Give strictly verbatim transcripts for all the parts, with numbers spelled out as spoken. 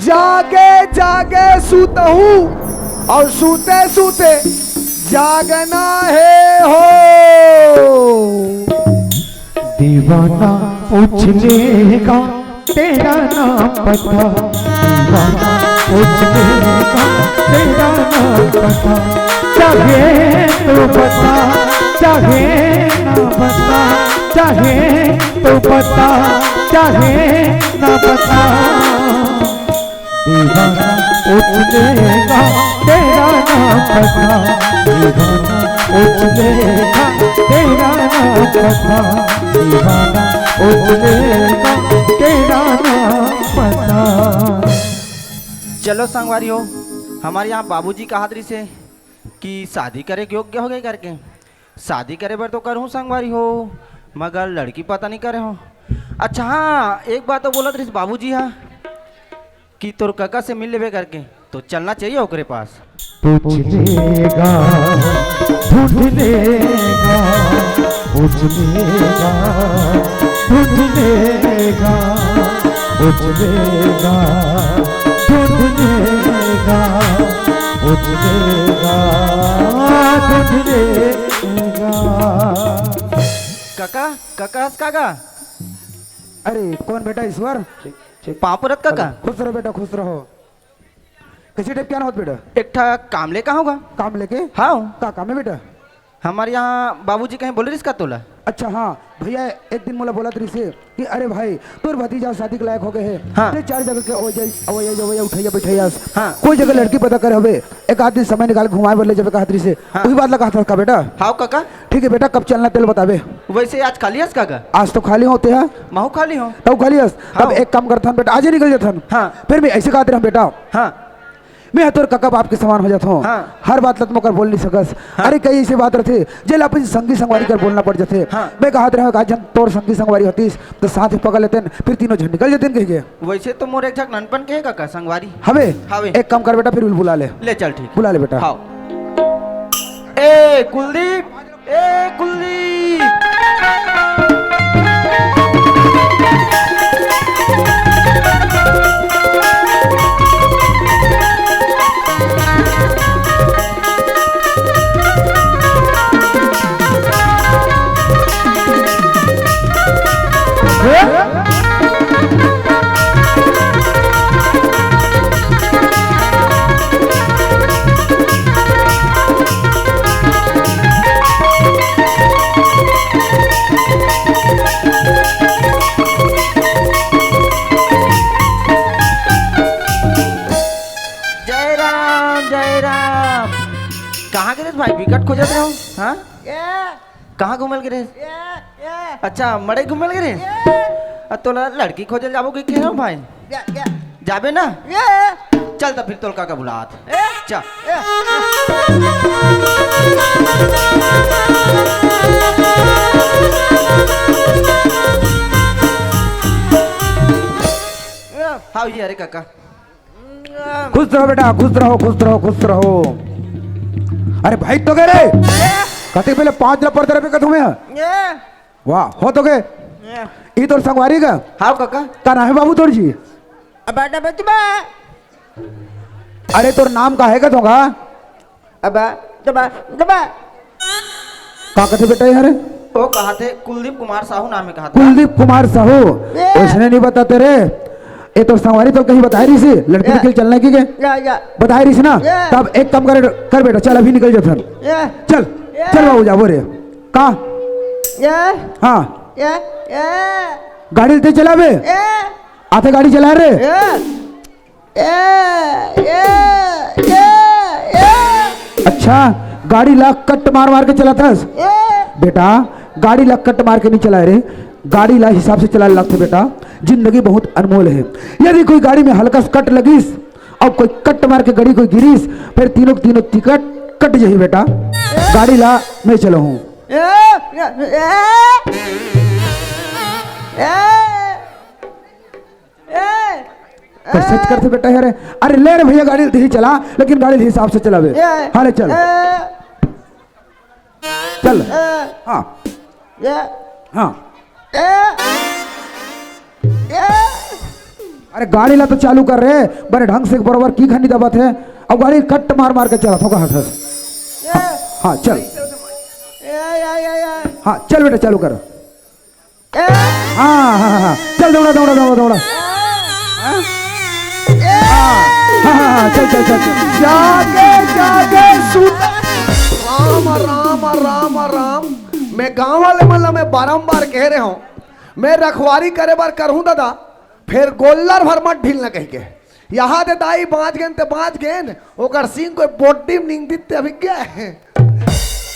जागे जागे सूतहूँ और सूते सूते जागना हे हो। दीवाना पूछ लेगा तेरा ना पता, दीवाना पूछ लेगा तेरा ना पता। चाहे तू बता, चाहे ना बता, चाहे तू बता, चाहे ना बता, दीवाना पूछ लेगा तेरा ना पता, दीवाना पूछ लेगा तेरा ना पता, दीवाना पूछ लेगा तेरा ना पता। चलो संगवारी हो, हमर यहाँ बाबूजी कहत रहिसे कि शादी करे के योग्य हो गे करके। शादी करे बर तो करहूँ संगवारी हो, मगर लड़की पता नहीं करे हो। अच्छा हाँ, एक बात तो बोलत रहिस बाबूजी हा कि तोर कका से मिल लेबे करके, तो चलना चाहिए ओकरे पास। पूछ लेगा, ढूंढ लेगा, पूछ लेगा, ढूंढ लेगा, पूछ लेगा, ढूंढ लेगा, पूछ लेगा, ढूंढ लेगा। काका, काका हस काका? अरे कौन बेटा ईश्वर? पाँव परत काका। खुश रहो बेटा, खुश रहो। किसी टाइप क्या ना होत बेटा? एक ठा काम लेके आऊंगा। काम लेके? हाँ। का काम है बेटा? हमारे यहाँ बाबूजी कहीं बोले रिस का तोला? अच्छा हाँ भैया, एक दिन मोला बोलत रहिसे कि अरे भाई, तोर भतीजा शादी के लायक हो गए है। हाँ। ते चार जगह के ओ जाई, ओ जाई, ओ जाई, उठैया बैठैया। हाँ। कोई जगह लड़की पता करे हवे, एक आध दिन समय निकाल के घुमाए बर ले जाबे कहत रहिसे। हाँ। वही बात ला कहत हस का बेटा? हाँ काका। ठीक है बेटा, कब चलना तेल बताबे। वैसे आज खाली हस काका? आज तो खाली होते हैं। महू खाली हो। तब खाली हस। तब हाँ। एक काम करथन बेटा, आज ही निकल जाथन। हाँ। फिर मैं ऐसे कहत रहूं बेटा। हाँ। मैं ह तोर कका बाप के समान हो जात हूँ। हाँ। हर बात ला तो मोकर बोल नहीं सकस। हाँ। अरे कई ऐसे बात रहते जेला अपन संगी संगवारी कर बोलना पड़ जाते। हाँ। मैं कहत रहा आज हम तोर संगी संगवारी होतीस तो साथ ही पकड़ लेते, फिर तीनों झन निकल जाते कह के। वैसे तो मोर एक झक ननपन के है काका संगवारी। हवे? हवे। एक काम कर बेटा, फिर बुला ले। ले चल ठीक। बुला ले बेटा। हाँ। ए कुलदीप, ए कुलदीप। जय राम, जय राम। कहाँ गे रेहेस भाई? बिकट खोजत रहे हो। हाँ? ये, कहाँ घूमे ल गे रेहेस? ये, ये। अच्छा, मड़ई घूमे ल गे रेहेस? ये। अ, तोला लड़की खोजे ल जाबो कहे हंव भाई? ये, ये। जाबे ना? ये। चल त फिर तोला काका बुलात। ये। चल। ये। ये। हाँ, ये अरे काका। खुश रहो बेटा, खुश रहो, खुश रहो, खुश रहो। अरे भाई तो गे रे, कते पहले पाँच ला पढ़ते रहे कथों में। वाह, हो तो गे। ई तोर संगवारी का? हाँ काका। का नाम है बाबू तोर जी? अब बेटा बचबा। अरे तोर नाम का है कथों का? अब दबा, दबा। का कथे बेटा यार? ओ कहा थे कुलदीप कुमार साहू नाम है कहा था। कुलदीप कुमार साहू। ए। उसने नहीं बताते रे। ए तो संगवारी तो कहीं बताए रही सी, लड़की ए। लड़की चलने की के? या, या। बताए रही सी ना? ए। तब एक काम कर, कर बेटा, चल अभी निकल जाथन। ए। चल, ए। चल बाबू जाबो रे। का? ए। हाँ। ए, ए। गाड़ी ते चलाबे? ए। आते गाड़ी चला रे। ए। ए, ए, ए, ए। अच्छा, गाड़ी ला कट मार मार के चलाथस? ए। बेटा, गाड़ी ला कट मार के नहीं चलाए रे, गाड़ी ला हिसाब से चलाए लगथे बेटा। जिंदगी बहुत अनमोल है। यदि कोई गाड़ी में हल्का सा कट लगिस और कोई कट मार के गाड़ी कोई गिरिस, फिर तीनों तीनों टिकट कट जाही बेटा। गाड़ी ला मैं चलाहूँ। ए, ए, ए, ए। ए, तो सच ए। करथे बेटा, अरे, अरे ले रे भैया, गाड़ी ला तहीं चला, लेकिन गाड़ी ला हिसाब से चलाबे। ए, हाँ, ले चल। ए, चल। ए, हाँ। ए, हाँ। ए, ए। अरे गाड़ी ला तो चालू कर रे, बड़े ढंग से बरोबर की खनी दबत हे। अब गाड़ी कट मार मार के चलत हो कहा हस। हाँ, चल। ए, ए, ए, ए, ए। हाँ, चल बेटा, चालू कर। ए। हाँ, हाँ, हाँ, हाँ। चल, दौड़ा, दौड़ा, दौड़ा, दौड़ा। हाँ? हाँ, हाँ, हाँ, हाँ, चल, चल, चल, चल। जागे, जागे, सुत। राम, राम, राम, राम। मैं गांव वाले मन ला मैं बारंबार कह रहे हूँ, मैं रखवारी करे बर करहूँ दादा, फेर गोल्लर भर मत ढीलना कहिके। यहाँ दे दाई बाँच गेन ते बाँच गेन, ओकर सींग कोई बोड्डी में निंगदित ते अभी क्या है?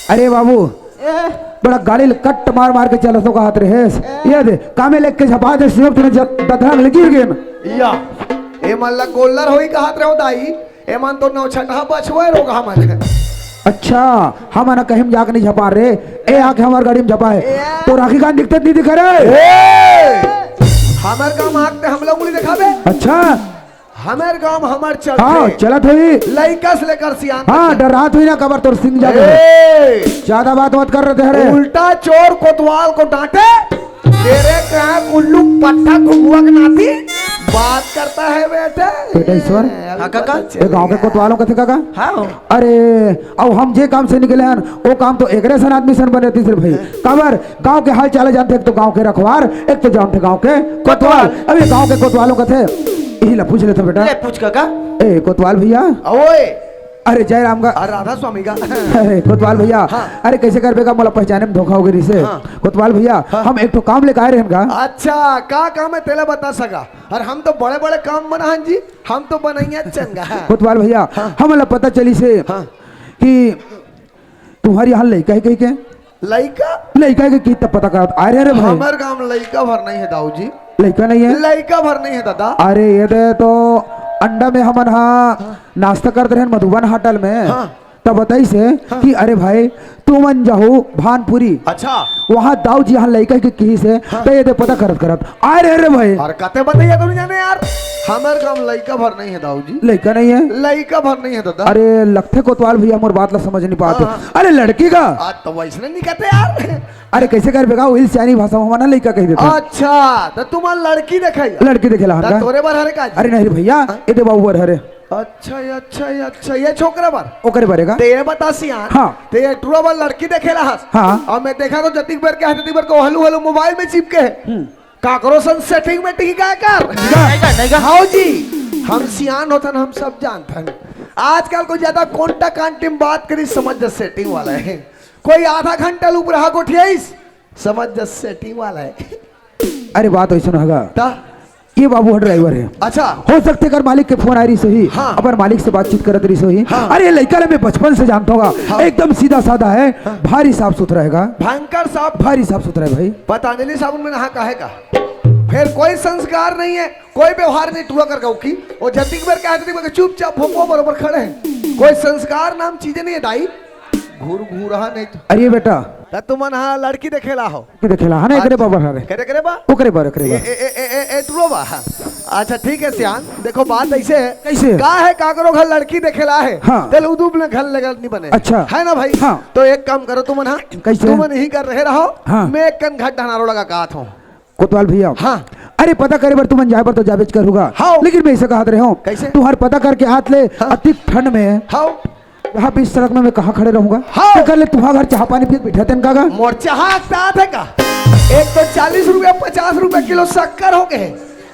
अरे बाबू, ए? बड़ा गाड़ी ल कट मार मार के चलत हो कहत रहेस। ए? ये दे, कामे लेके झपा दे, सिर्फ तूने ज-, दतरंग ले गिर गेन। या, ए मन ला गोल्लर होई कहत रहो दाई, ए मन तो नौ छठा बछवा रोगहा मन है। अच्छा, हमन कहीं जाके नहीं झपा रे, ए आके हमार गाड़ी में झपा है। ए? तो राखी कान दिखते नहीं दिखा रे। ए! हमर गांव आग ते हम लोग उंगली दिखाबे। अच्छा। हमर गांव हमर चलथे। हाँ, चलत होई। लइका से लेकर सियान हाँ, तक। डरात होई ना कबर तोर सिंग जागे। ए! ज्यादा बात मत कर रहे हरे। उल्टा चोर कोतवाल को डांटे, तेरे कहाँ उल्लू पट्टा घुघुआ के नाती बात करता है बेटे। बेटा ईश्वर। हाँ, काका। ये गांव के कोतवालों का थे काका? हाँ। अरे, अब हम जे काम से निकले हन, वो काम तो एकरे सन आदमी सन बने तीसरे भाई। काबर गांव के हाल चाल जानते, एक तो गांव के रखवार, एक तो जानते गांव के कोतवाल। कोतवाल। अब ये गांव के कोतवालों का थे, यही ला पूछ लेते बेटा। ले पूछ काका। ए कोतवाल भैया। ओए। अरे जय राम का। अरे राधा स्वामी का। अरे कोतवाल भैया। हाँ। अरे कैसे कर बेगा, मोला पहचाने में धोखा हो गई से। हाँ। कोतवाल भैया, हाँ। हम एक ठो काम लेके आए रहन का। अच्छा, का काम है तेला बता सका? और हम तो बड़े बड़े काम बना हन जी, हम तो बनैया चंगा। कोतवाल भैया, हाँ। हमला पता चली से हाँ। कि तुम्हारी यहाँ लइका है कहीं के? लइका? लइका के की तब पता करत आए रहे रे भाई। हमर गांव लइका भर नहीं है दाऊ जी। लइका नहीं है? लइका भर नहीं है दादा। अरे ये दे तो अंडा में हमन हा हाँ। नाश्ता करते रहे मधुबन होटल में। हाँ। तब बताई से हाँ। कि अरे भाई तुमन जाहू भानपुरी। अच्छा। वहाँ दाऊ जी यहाँ लइका के कही से हाँ। तो ये दे पता करत करत आए रहे रे भाई। और कते बताइए तुम जाने यार, हमर गांव लइका भर नहीं है दाऊ जी। लइका नहीं है? लइका भर नहीं है दादा। अरे लगथे कोतवाल भैया मोर बात ला समझ नहीं पाते। हाँ। अरे लड़की का? आ, तो वैसने नहीं कहते यार। अरे कैसे कर बेगा, वही सियानी भाषा में हमारा लइका कह देते। अच्छा, तो तुम लड़की देखे? लड़की देखेला हन तो का? तोरे बर हरे का जी? अरे नहीं रे भैया, हाँ? ये दे बाबू बर हरे। अच्छा, ये अच्छा, ये अच्छा, ये छोकरा बर? ओकरे बरे का? ते ये बता सियान, हाँ। ते ये टुरा बर लड़की देखेला हस? हाँ। और मैं देखा तो जतिक बेर के है, जतिक बेर को हलू हलू मोबाइल में चिपके है। हम्म। काकरो सन सेटिंग में टिकी का कर? नहीं का, नहीं का। हाओ जी, हम सियान होथन, हम सब जानथन। आजकल को ज्यादा कौन टा कांटी में बात करी, समझ जा सेटिंग वाला है। कोई आधा घंटा लुप रहा गोठियाईस, समझ जा सेटिंग वाला है। अरे बात वैसे न होगा। ता? ये बाबू ह ड्राइवर है। अच्छा। हो सकते कर मालिक के फोन आ रही सही। हाँ। अपन मालिक से बातचीत करत रही सही। हाँ। अरे ये लड़का ले मैं बचपन से जानता हूँ। हाँ। एकदम सीधा साधा है। हाँ। भारी साफ सुथरा हैगा। भयंकर साफ। भारी साफ सुथरा है भाई। पतंजलि साबुन में नहा का है का? फिर कोई संस्कार नहीं है, कोई व्यवहार नहीं टुआ कर गऊ की। वो जतिक बेर का है, जतिक बेर का चुपचाप भोपो बरोबर खड़े हैं। कोई संस्कार नाम चीजें नहीं है दाई। घुर घुरा नहीं तो। अरे बेटा। त तुमन हा लड़की देखेला हो। लड़की देखेला, है ना, एकरे अच्छा। बाबर हरे। करे, करे बा? ओकरे बर, ओकरे ए, बर। ए, ए, ए, ए, ए, टुरो बा, हाँ। अच्छा, ठीक है, सियान। देखो, बात ऐसे है। कैसे? का है, काकरो घर लड़की देखेला है। हाँ। तेल उदूब ने घर लेकर नहीं बने। अच्छा। है ना भाई? हाँ। तो एक काम करो तुमन, हाँ। कैसे? तुमन यही कर रहे रहो। हाँ। मैं एक कन घर ढनारो लगा का आत हूँ। कोतवाल भैया। हाँ। अरे, पता करे बर तुमन जाए बर तो जाबेच करहूगा। हाँ। लेकिन मैं ऐसे कहत रहे हूँ। कैसे? तुम्हार पता करके आत ले हाँ। अति ठंड में। हाँ। यहाँ बीच सड़क में मैं कहाँ खड़े रहूंगा? हाँ। तो कर ले, तुम्हारा घर चाह पानी पिए बैठा तेन का गा? मोर चाह साथ है का? एक तो चालीस रुपया, पचास रुपया किलो शक्कर हो गए।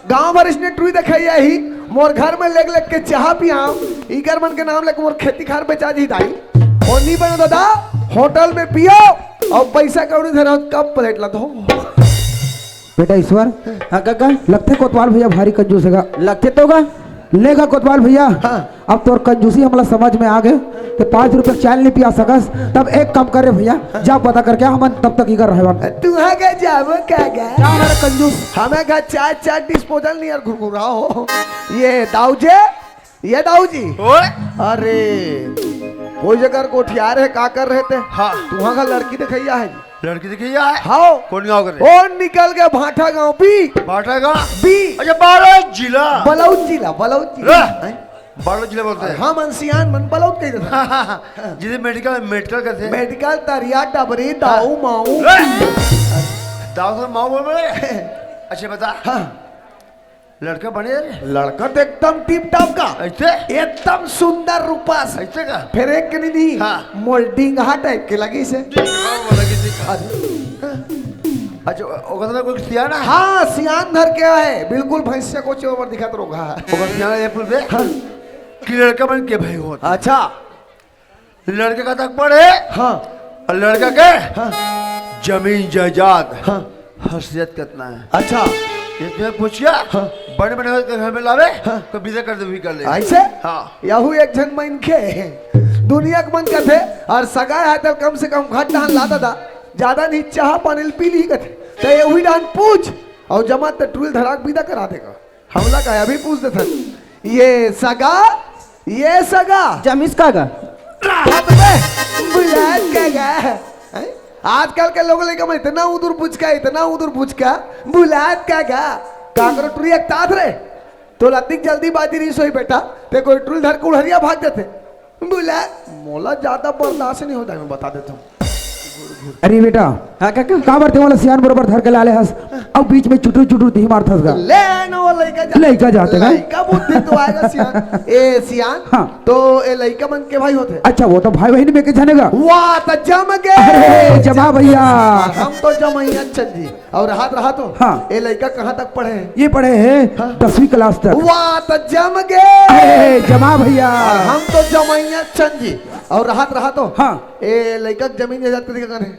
गांव भर इसने टुई देखाई यही, मोर घर में लेग लेग के चाह पियाओ, इकर मन के नाम लेके मोर खेती खार बेचा जी दाई। और नहीं बने दादा, होटल में पियो और पैसा कौड़ी धरो, कब प्लेट ला धो। बेटा ईश्वर, हाँ काका। लगथे कोतवाल भैया भारी कंजूस हेगा। लगथे तो का? लेगा कोतवाल भैया। हाँ। अब तोर कंजूसी हमला समझ में आ गए, तो पाँच रुपया चाय नहीं पिया सकस, तब एक काम कर रे भैया, जा पता करके हमन तब तक इकर रहवन। तू है क्या जाबो क्या गया? क्या हमारा कंजूस? हमें का चार चार डिस्पोजल नहीं यार घुरघुरा हो। ये दाऊ जे, ये दाऊ जी। ओए। अरे, कोई जगह गोठिया रहे, का कर रहे थे? हाँ। तुहाँ का लड़की देखैया है जी। लड़की देखैया है? हाँ। कौन गाँव के रहे? ओ निकल के भाटा गाँव बी। भाटा गाँव? बी। अच्छा, बालोद जिला। बलौद जिला, बलौद जिला। रह। हैं? बालोद जिला बोलते हैं। हाँ, मन सियान, मन बलौद कही देता। जिसे मेडिकल, मेडिकल कहते हैं। मेडिकल, तरिया, डबरी, दाऊ, हाँ। माऊ। रह। दाऊ से माऊ बोल रहे? अच्छा, बता। हाँ। लड़का बने रे? लड़का तो एकदम टिप टॉप का। ऐसे? एकदम सुंदर रूपस। ऐसे का? फेर एक के नहीं, नहीं। हाँ। मोल डिंगहा टाइप के लगिस हे। डिंगहा वाला की दिखा। अच्छा, ओकर साथ कोई सियान हे? हाँ, सियान धर के आए। बिल्कुल भैंसिया कोचे बर दिखत रोगहा। ओकर सियान ये बोल बे। हाँ। कि लड़का मन के भाई होत। अच्छा। लड़के का तक पढ़े। हाँ। और लड़का के हाँ। जमीन जायदाद। हाँ। हसीयत कितना हे? अच्छा। ये तुम्हें पूछिया? हाँ। बड़े बड़े होके घर में लावे, हाँ। तो बिदा कर दे, भी कर ले। ऐसे? हाँ। यहू एक झन मनखे हे। दुनिया के मन कथे, और सगा हे तो कम से कम घर डहान ला ददा। ज्यादा नहीं, चाह पानी ल पी ली कथे। तो यहू डहान पूछ, और जमा तो टुरी ल धरा के बिदा करा देगा। हमला का अभी पूछ देथन। ये सगा, ये सगा। जमीस का गा? राहत में बुलात का गा? हैं? आजकल के लोग लइका मन इतना उदुर पुचका, इतना उदुर पुचका, बुलात का गा? काकरो टुरी एकतात रे? तोला अतिक जल्दीबाजी रहिस होही बेटा, ते कोई टुरी धर के उड़हरिया भाग देते। बुला, मोला ज्यादा बर्दाश्त नहीं होता, मैं बता देता हूँ। अरे बेटा, हाँ, काका। काबर ते वाला सियान बरोबर धर के लाले हस, अउ बीच में चुटुर चुटुर दिही मारथस गा। ले न वो लइका जा-, लइका जाते ना? लइका बुद्धि तो आएगा सियान। ए सियान, हाँ। तो ए लइका मन के भाई होथे। अच्छा, वो तो भाई बहिनी में के झन हे गा। वाह, त जम गे। अरे, जमा भैया। हम तो जमइया चंद जी। अउ रहत रहत हो। हाँ। ए लइका कहाँ तक पढ़े हे? ये पढ़े हे हाँ। दसवीं class तक। वाह, त जम गे। अरे, जमा भैया। अउ हम तो जमइया चंद जी। अउ रहत रहत हो। हाँ। ए लइका के जमीन जायदाद कतिका कन हे?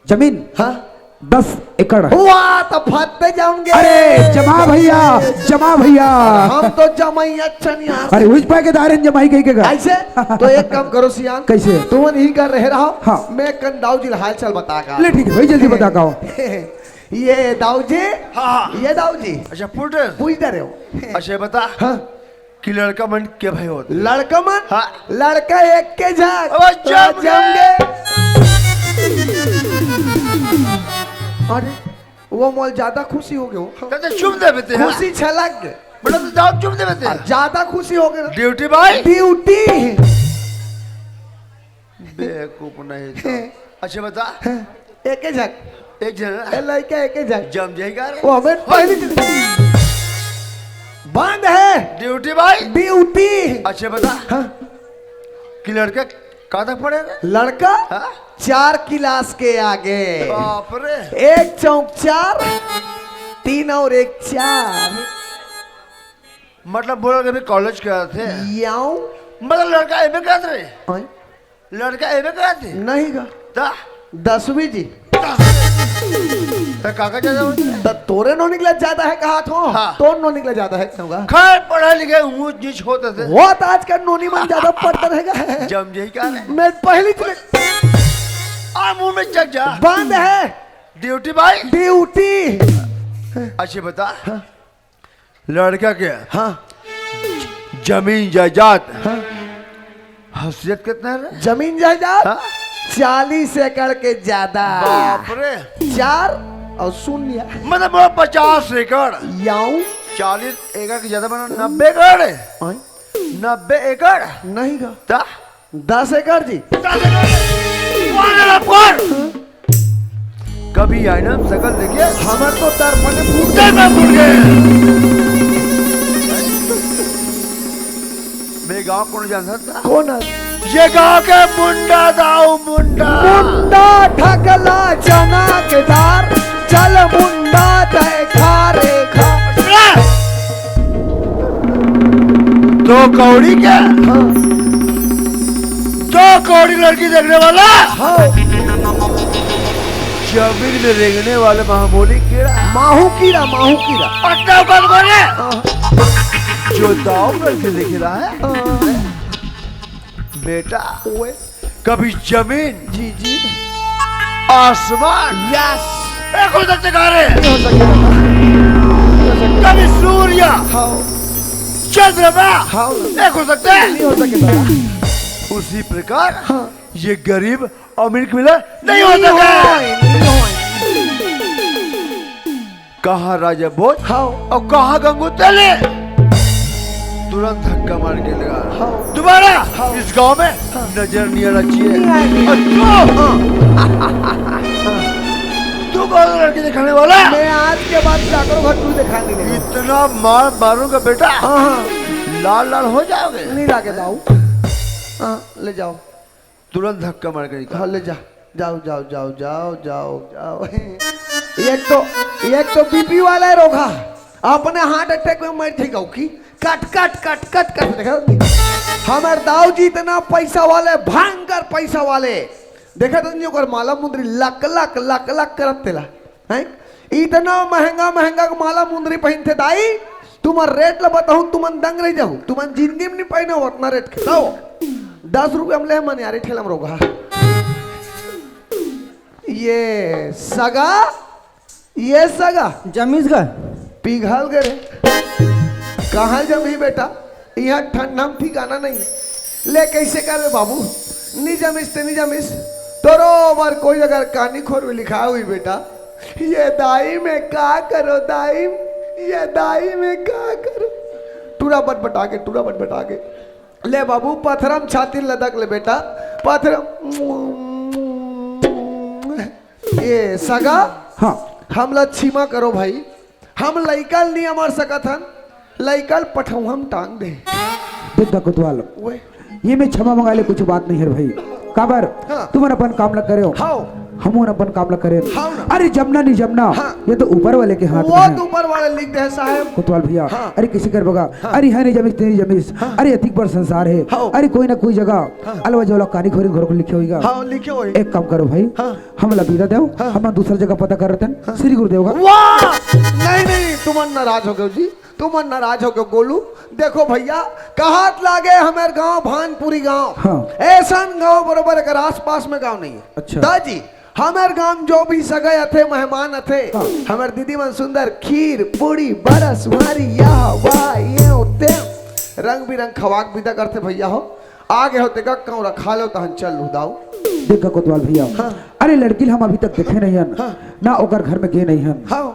जमीन? हाँ। दस एकड़। वाह, त फत्ते जम गे। अरे, जमा भैया, जमा भैया। हम तो जमइया चनिया। अरे, उस पाय के दायरे में जमाई कही के गा। ऐसे? तो एक काम करो सियान। कैसे? तुमन इही कर रहे रहो। हाँ। मैं कन दाऊ जी ल हाल चाल बता का। ले, ठीक हे भाई, जल्दी बता का हो। ये दाऊ जी। हाँ, हाँ। ये दाऊ जी। अच्छा, पुत्र। पूछ दे रहे हो। अच्छा, ये बता हाँ। कि लड़का मन के भाई होथे? लड़का मन? हाँ। लड़का एक के झक। अब जम जम गे। गे। अरे, वो मोल ज्यादा खुशी हो गे हो। कहते चुम दे बेटे, हाँ। खुशी छलक गे। बेटा, तो जाओ चुम दे बेटे। आ, ज्यादा खुशी हो गे ना। Duty भाई। Duty। बेवकूफ नहीं तो। अच्छा बता। एके झक। एक झन। ए लइका एके झक। जम जाही का रे? वो हमें पहली चीज बंद हे। Duty भाई। Duty। अच्छा बता। हाँ। कि लड़का कहाँ तक पढ़े रे? लड़का हाँ? चार class के आगे। बाप रे। एक चौक चार, तीन और एक चार। मतलब बोला कि अभी college करत हे। याऊं? मतलब लड़का एमे करत रे? आय? लड़का एमे करत हे? नहीं गा। ता? दसवीं जी। त काका ज्यादा होथे? त तोरे नोनी के लिए ज्यादा हे कहा थो? हाँ। तोर नोनी के लिए ज्यादा हे कहूँगा। खैर, पढ़े लिखे ऊंच नीच होत हे। वो तो आजकल नोनी मन ज्यादा पढ़ता रहेगा। जम जाही का रे? मैं पहली चले। आ मुंह में चक जा। बंद हे। Duty भाई। Duty। अच्छा बता। हाँ। लड़का के हाँ। जमीन जायदाद। हाँ। हसीयत कितना हे रे? जमीन जायदाद? हाँ। चालीस एकड़ के ज्यादा। बाप रे। चार और शून्य। मतलब वो पचास एकड़। याऊं? चालीस एकड़ के ज्यादा बना नब्बे एकड़ हे। आय? नब्बे एकड़? नहीं गा। ता? दस एकड़ जी। दस एकड़। वाह रे लपकन। कभी आईना में सकल देखे? हमर तो दर्पण फूट दर्पण फूट गे। मैं गांव कोन जानता था? कोन हे? ये गांव के मुंडा दाऊ मुंडा। मुंडा ढकला चना के दार, चल मुंडा तय खा रे खा। दो कौड़ी क्या? हाँ। दो कौड़ी लड़की देखने वाला? हाँ। जमीन में रेंगने वाले मामूली कीड़ा। माहू कीड़ा, माहू कीड़ा। पट्टा उठा के बोले। हाँ। जो दाव करके देख रहा है। हाँ। बेटा, ओए। कभी जमीन, जी, जी। आसमान, यस। एक हो सकते गारे। नहीं हो सके। कभी सूर्य, हाँ। चंद्रमा, हाँ। एक हो सकते। नहीं हो सके दादा। उसी प्रकार हाँ। ये गरीब अमीर के मिलन नहीं हो नहीं सके। होय, नहीं होय। कहाँ राजा भोज हाँ। और कहाँ गंगू तेली? तुरंत धक्का मार के लगा। हाँ। दोबारा हाँ। इस गांव में हाँ। नजर नहीं आना चाहिए। नहीं आएगी। और तू, हाँ। तू कौन लड़की? दिखाने वाला। मैं आज के बाद जाकर घर तू दिखा नहीं देगा। इतना मार मारूंगा बेटा, हाँ, हाँ। लाल लाल हो जाओगे। नहीं लागे दाऊ। हाँ, ले जाओ। तुरंत धक्का मार के निकाल। हाँ, ले जा। जाओ, जाओ, जाओ, जाओ, जाओ, जाओ। एक तो, एक तो बीपी वाला है रोगा, अपने हार्ट अटैक में मर जाएगा की। कट कट कट कट कट देखा। हमारे दाऊ जी इतना पैसा वाले, भयंकर पैसा वाले। देखा तो नहीं, ओकर माला मुंदरी लक लक लक लक करत तेला। हैं? इतना महंगा महंगा के माला मुंदरी पहनथे दाई, तुमर रेट ला बताऊं, तुमन दंग रह जाहू। तुमन जिंदगी में नहीं पहने हो उतना रेट के। लाओ, दस रुपया में ले मन यार, ठेला में रोगा। ये सगा, ये सगा जमीस गा। पिघल गए रे। कहाँ जमी बेटा? यहाँ ठंडा में ठिकाना नहीं है। ले कैसे करबे बाबू? नी जमिस ते नी जमिस। तोरो बर कोई अगर कानी खोर में लिखा हुई बेटा, ये दाई में का करो दाई, ये दाई में का करो। टूरा बटबटा के, टूरा बटबटा के। ले बाबू, पथरम छाती लदक ले बेटा, पथरम। ये सगा, हाँ। हमला क्षमा करो भाई, हम लइका ल नहीं अमर सकत हन, लइका ल पठौहम टांग दे। देख गा कोतवाल, ओए। ये में क्षमा मंगा ले, कुछ बात नहीं है भाई। काबर? हाँ। तुमन अपन काम ल करे हो, हाओ। हमन अपन काम ल करे हो। हाओ ना। अरे जमना नहीं जमना, हाँ। ये तो ऊपर वाले के हाथ वो में है। तो ऊपर वाले लिख दे साहब। कोतवाल भैया, हाँ। अरे किसी कर बगा, हाँ। अरे है नहीं जमीस तेरी जमीस, हाँ। अरे अतिक बड़ संसार है, हाओ। अरे कोई ना कोई जगह, हाँ। अलवा जवला कानी खोरी घर को लिखे होइगा। हाँ, लिखे होई। एक काम करो भाई, हाँ। हमला बिदा देव, हाँ। हम दूसरा जगह पता करत हन, हाँ। श्री गुरुदेव का। वाह! नहीं, नहीं, तुमन नाराज हो गयो जी, तुमन नाराज हो गयो गोलू। देखो भैया, कहत लागे हमर गांव भानपुरी गांव। हाँ। ऐसन गांव बरोबर एकर आसपास में गांव नहीं है। अच्छा। दाजी, हमर गांव जो भी सगा आथे, मेहमान आथे, हाँ। हमर दीदी मन सुंदर खीर, पूड़ी, बरस, मारी, यह, वाह, ये, ते, रंग बिरंग खवाक बिदा करथे भैया हो। आगे हो तेका कौरा खा लो तहन चल लू दाऊ। देख गा कोतवाल भैया, हाँ। अरे लड़की ल हम अभी तक देखे नहीं हन, हाँ। ना ओकर घर में गे नहीं हन। हाँ।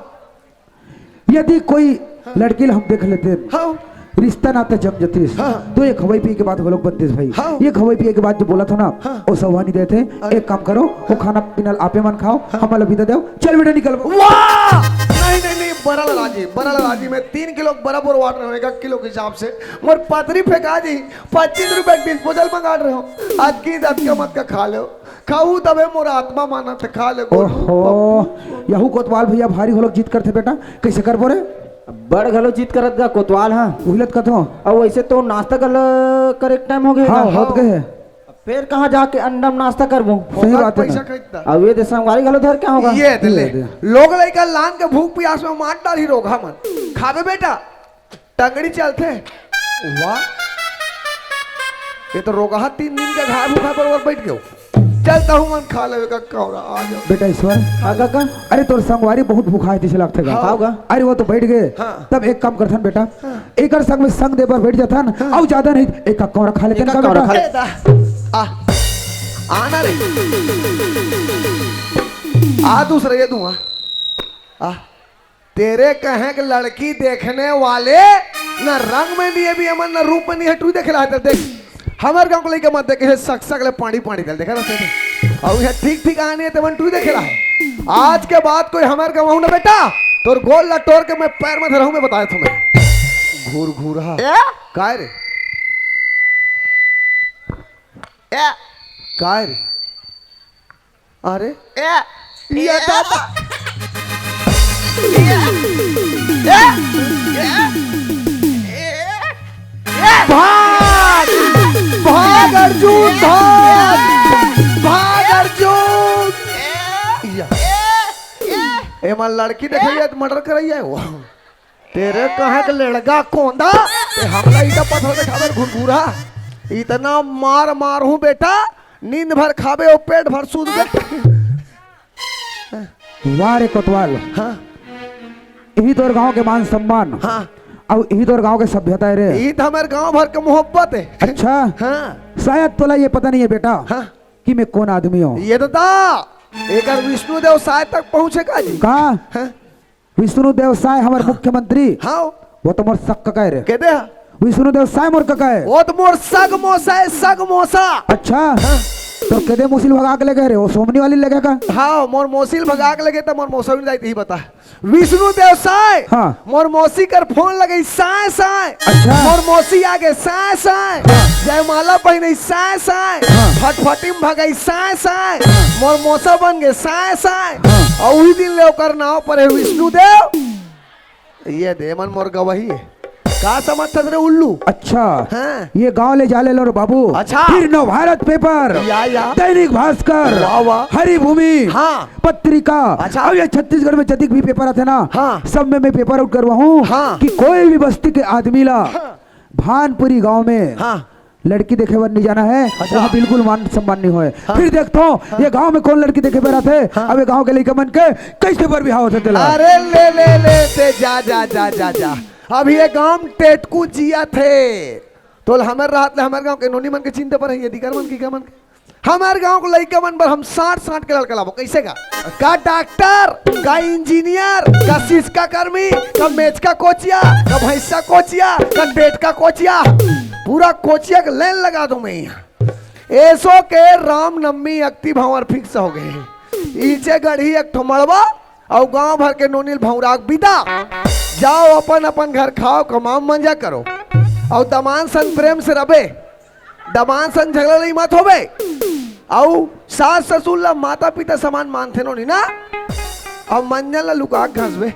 यदि कोई हाँ। लड़की ल हम देख लेते, हाँ। रिश्ता नाता जम जतिस, हाँ। तो एक खवाई पिए के बाद घलोक बनतिस भाई। हाँ। ये खवाई पिए के बाद जो बोला था ना, हाँ। वो सवानी देते। अरे। एक काम करो, वो खाना पीना आपे मन खाओ, हाँ। हमला बिदा देव, चल बेटा निकल। वाह! नहीं, नहीं, नहीं, बरल राजी, बरल राजी में तीन किलो बराबर वाट रहे, एक किलो के हिसाब से मोर पतरी फेंका जी। पच्चीस रुपए के डिस्पोजल मंगा रहे हो, आज की दत का मत का खा लो, खाऊ तबे मोर आत्मा मानत है, खा ले गोलू। ओहो, यहू कोतवाल भैया भारी घलोक जिद करथे बेटा, कैसे करबो रे? बड़ घलो जिद करत गा कोतवाल, हाँ। उहिलत कथो। अब वैसे तो नाश्ता कर, करे टाइम हो गया हाँ, ना। होत गए। फिर कहाँ जाके अंडा में नाश्ता करबो? सही ओकर बात है पैसा ना। खरीदता। अब ये दे संगवारी घलो धर के होगा। ये दे ले। ये दे। लोग लइका लान के भूख पियास में मार डाली रोगा मन। खाबे बेटा? टंगड़ी चलथे। वाह, ये तो रोगहा तीन दिन के घाय भूखा बरोबर बैठ गयो। चलता हूँ मन खा लेवे का कौरा, आ जाओ। बेटा ईश्वर, हाँ काका। अरे तोर संगवारी बहुत भूखा है जैसे लगथे गा। हाँ। हाँ गा। अरे वो तो बैठ गए। हाँ। तब एक काम करथन बेटा, हाँ। एकर संग में संग दे बर बैठ जाथन, हाँ। अउ ज्यादा नहीं एक कौरा खा लेथन एक का कौरा बेटा? खा ले। ए दा, आ, आना रे। आ दूसरा ये दूंगा। आ। तेरे कहे के लड़की देखने वाले न रंग में नहीं है भी अमन, न रूप में नहीं है, टू देख रहा है, देख। हमर गांव के लइका मत देखे, सक सक ले पानी पानी दल, देखा ना तेरे? और यह ठीक ठीक आने ते मन टू देख रहा है। आज के बाद कोई हमर गांव ना बेटा, तोर गोल ला तोड़ के मैं पैर में धराऊं, मैं बताया तुम्हें। घूर घूर हा। ए? काय रे? ए? काय रे? अरे ए, ये ए, दादा। ए, ए, ए, ए, भाग, भाग अर्जुन, भाग, भाग अर्जुन। या। एमा लड़की देखे, ये तो मर्डर करैया है वो। तेरे कहे के लड़का कोंदा, ते हमला ईटा पत्थर दिखावे घुरघुरा। इतना मार मार हूँ बेटा, नींद भर खाबे और पेट भर सूत बे। वाह रे कोतवाल। हाँ। यही तोर गांव के मान सम्मान। हाँ। अउ यही तोर गांव के सभ्यता है रे। यही तो हमारे गांव भर के मोहब्बत है। अच्छा। हाँ। शायद तोला ये पता नहीं है बेटा, हाँ। कि मैं कौन आदमी हूँ। ये तो ता, एकर विष्णु देव साय तक पहुँचे का जी? का? हाँ। विष्णु देव साय हमर हाँ। मुख्यमंत्री। हाँ। वो तो मोर सग कका है रे। के दे? विष्णु देव साय मोर कका है। वो तो मोर सग मोसा है, सग मोसा। अच्छा। हाँ। तोर केदे मौसी ल भगा के लेगे रे, वो सोमनी वाली लेगे का? हाँ, मोर मौसी ल भगा के लेगे त मोर मौसवी दाई, तही बता। विष्णु देव साय, हाँ। मोर मौसी कर फोन लगई, साय, साय। अच्छा। मोर मौसी आगे, साय, साय। हाँ। जयमाला पहिनई, साय, साय। हाँ। फटफटी म भगई, साय, साय। हाँ। मोर मौसा बन गे, साय, साय। हाँ। अउ उही दिन ले ओकर नाव परे हे विष्णु देव। ये दे मन मोर गवाही हे। का समझथस रे उल्लू? अच्छा। हाँ। ये गांव ले जा ले लो रे बाबू। अच्छा। फिर नवभारत पेपर, या, या। दैनिक भास्कर, वाह, वाह। हरिभूमि, हाँ। पत्रिका। अच्छा। अब ये छत्तीसगढ़ में जतिक भी पेपर आथे ना, हाँ। सब में मैं पेपर आउट करवाहूँ हाँ। कि कोई भी बस्ती के आदमी ला हाँ। भानपुरी गांव में हाँ। लड़की देखे बर नहीं जाना है, अच्छा। वहाँ बिल्कुल मान सम्मान नहीं होय। हाँ। फिर देखता हूँ, हाँ। ये गांव में कौन लड़की देखे बर आथे, हाँ। अब ये गांव के लइका मन के कैसे बर बिहाव होथे तेला। अरे ले, ले, ले, ते जा, जा, जा, जा, जा। अब ये गांव में टेटकू जियाथे। तोल हमर रहत ले हमर गांव के नोनी मन के चिंता पर है, ये दिकर मन के, का मन के? हमर गांव के लइका मन बर हम साठ, साठ के लड़का लाबो। कैसे का? का डॉक्टर, का इंजीनियर, का सिसका कर्मी, का मेचका कोचिया, का भैंसा कोचिया, का डेटका कोचिया, पूरा कोचिया के लाइन लगा दूं मैं यहाँ। एसो के रामनवमी अक्ति भांवर फिक्स हो गे। इचे गढ़ी एक ठो मड़वा अउ गांव भर के नोनी ल भौंरा के बिदा। जाओ अपन अपन घर खाओ, कमाओ, मजा करो। अउ दमांद संग प्रेम से रबे, दमांद संग झगड़ा नहीं मत होबे। अउ सास ससुर ला माता पिता समान मानथे नोनी ना। अउ मंजन ला लुका के घसबे।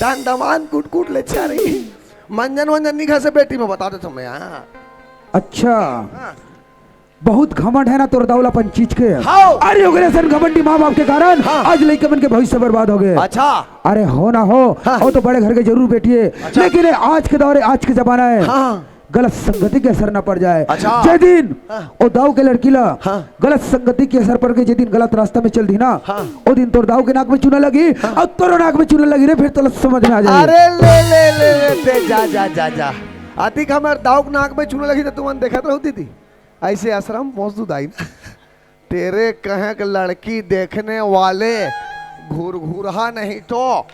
तहान दमांद कुट कुट ले छा रही। मंजन वंजन नहीं घसे बेटी में बता देथों मैं, हाँ। अच्छा। हाँ। बहुत घमंड है ना तोर दाऊ ला अपन चीज के। हाँ। अरे ओकरे असन घमंडी माँ बाप के कारण हाँ। आज लइका मन के भविष्य बर्बाद हो गे। अच्छा। अरे हो ना हो, हाँ। वो तो बड़े घर के जरूर बेटी है, अच्छा। लेकिन ये आज के दौर है, आज के जमाना है। हाँ। गलत संगति के असर ना पड़ जाए। अच्छा। जे दिन हाँ। ओ दाऊ के लड़की ला हाँ। गलत संगति के असर पड़ के जे दिन गलत रास्ता में चल दी ना, हाँ। ओ दिन तोर दाऊ के नाक में चूना लगी हाँ। अउ तोरो नाक में चूना लगी रे, फिर तो समझ में आ जाए। अरे ले, ले, ले, ले, ते जा, जा, जा, जा। अतिक हमर दाऊ के नाक में चूना लगी त तुमन देखत रहो दीदी। ऐसे आश्रम मौजूद आई ना। तेरे कहे के लड़की देखने वाले घुरघुरहा नहीं तो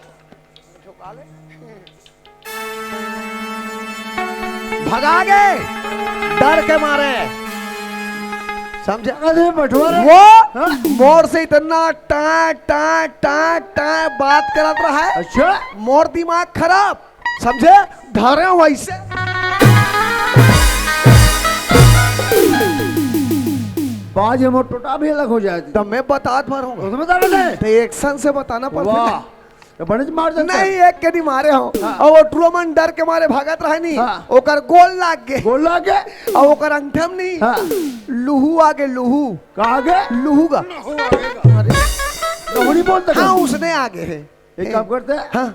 भगा गे डर के मारे। समझे? अरे बटवा रे। वो हाँ? मोर से इतना टां, टां, टां, टां बात करत रहा है। अच्छा। मोर दिमाग खराब। समझे? धरे वैसे। बाज हमर टोटा भी अलग हो जाए। तो मैं बतात भर हूँ। तो मैं बता रहे थे। तो एक्शन से बताना पड़ता वाह। है। तो बड़े मार देते नहीं, हैं। एक के नहीं मारे हो। हाँ। और वो टूरा मन डर के मारे भागत रहे नहीं। हाँ। ओकर गोल लाग गे। गोल लाग गे। और ओकर अंगठे में नहीं। हाँ। लुहू आगे, लुहू। कहाँ आगे? लुहू का। लुहू आगे का। अरे। लुहू नहीं बोलते हाँ, क्या? उसने आगे है। एक काम करते हैं। हाँ।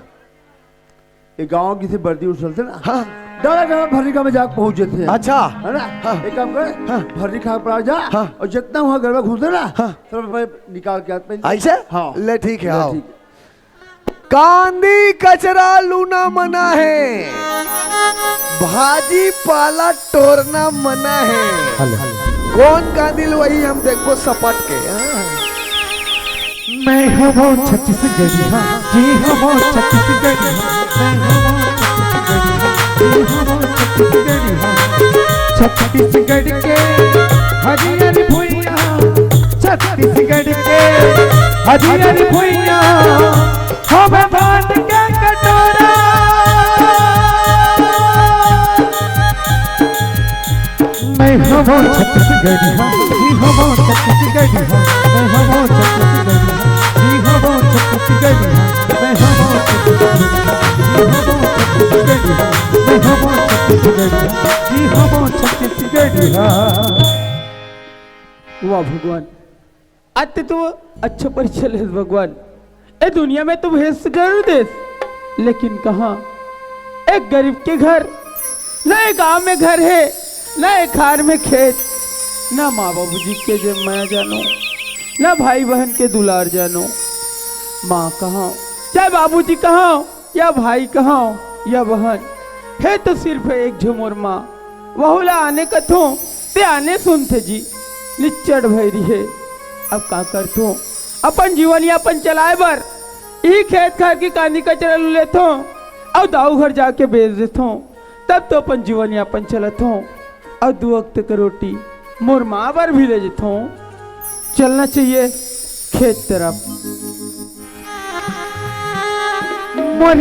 एक गांव की से बर्दी उछलते ना। हाँ। डाला डाला भर्री का में जाके पहुंच जाते हैं। अच्छा। है ना? हाँ। एक काम कर। हाँ। भर्री खा पड़ा जा। हाँ। और जितना वहाँ गरबा घूमते ना। हाँ। सब अपने निकाल के हाथ में। ऐसे? हाँ। ले ठीक है, ले आओ। ठीक। कांदी कचरा लूना मना है, भाजी पाला टोरना मना है। हेलो। कौन कांदी ल वही हम देखबो सपट के। हाँ। मैं हूँ वो छत्तीसगढ़िया, जी हूँ वो छत्तीसगढ़िया, मैं हूँ वो छत्तीसगढ़िया, जी हूँ वो छत्तीसगढ़िया। छत्तीसगढ़ के हरियर भुइयां, छत्तीसगढ़ के हरियर भुइयां, हम बांध के कटोरा। मैं हूँ वो छत्तीसगढ़िया, जी हूँ वो छत्तीसगढ़िया, मैं हूँ वो छत्तीसगढ़िया, जी हूँ वो छत्तीसगढ़िया, मैं हूँ वो छत्तीसगढ़िया, जी हूँ वो छत्तीसगढ़िया, मैं हूँ वो छत्तीसगढ़िया, जी हूँ वो छत्तीसगढ़िया। वाह भगवान, अति तो अच्छा परिचय है भगवान। ए दुनिया में तो भेस जरूर देस, लेकिन कहाँ? एक गरीब के घर, न एक गांव में घर है, न एक खार में खेत, न माँ बाबूजी के जे मया जानो, न भाई बहन के दुलार जानो। माँ कहाँ, चाहे बाबूजी कहाँ, या भाई कहाँ, या बहन, है तो सिर्फ एक झो मोर माँ। वहू ला आने कथों, ते आने सुनथे जी, निच्चड़ भैरी है। अब का करथों, अपन जीवन यापन चलाए बर इही खेत खार के कांदी कचरा लू लेथों, अउ दाऊ घर जाके बेच देथों, तब तो अपन जीवन यापन चलत हों, अउ दू वक्त के रोटी मोर माँ बर भी ले जथों। चलना चाहिए खेत तरफ। मोर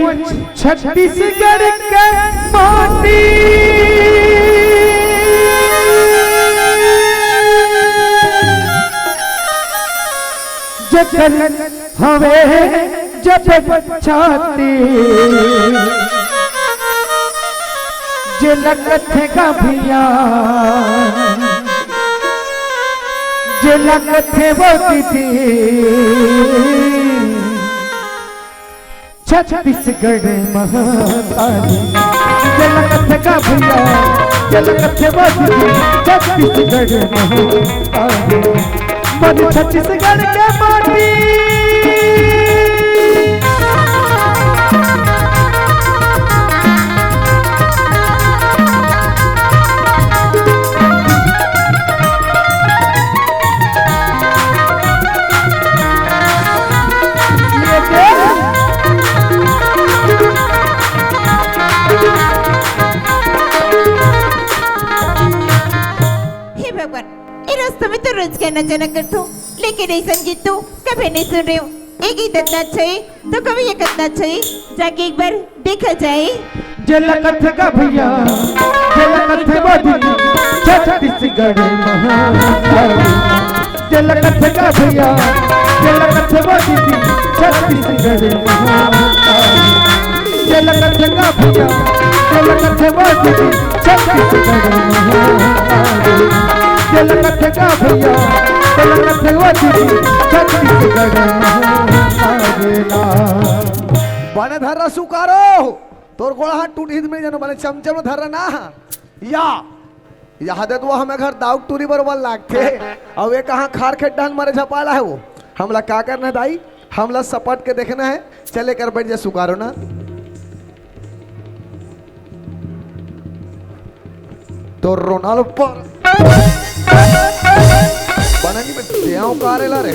छत्तीसगढ़ के माटी, जेकर हवे जब छाती, जे लगथे गा भैया, जे लगथे वो दीदी, छत्तीसगढ़ महतारी, जे लगथे गा भैया, जे लगथे वो दीदी, छत्तीसगढ़ महतारी। मोर छत्तीसगढ़ के माटी। हे भगवान, ए रास्ता में तो रोज कहना जाना करथों, लेकिन अइसन गीत तो कभी नहीं सुन रहे हों। ए गीत इतना अच्छा है, तो कभी ये कितना अच्छा है, जाके एक बार देखा जाए। जे लगथे गा भैया, जे लगथे वो दीदी, छत्तीसगढ़ महतारी। जे लगथे गा भैया, जे लगथे वो दीदी, छत्तीसगढ़ महतारी। जे लगथे गा भैया, जे लगथे वो दीदी, छत्तीसगढ़ महतारी। जे लगथे गा भैया, जे लगथे वो दीदी, छत्तीसगढ़ महतारी। बने धर्रा सुकारो, तोर गोड़ हाथ टूटही त में जानो, बने चमचम धर्रा ना। या, या दे तो हमें घर दाऊ टूरी बरोबर लागथे। अउ ये कहाँ खार खेड्डा म मरे झपाला हे वो। हमला का करना हे दाई? हमला सपट के देखना हे। चल एकर बइठ जा सुकारो ना। तो रोनाल्डो पर बना नहीं, मैं देव कारेला रे।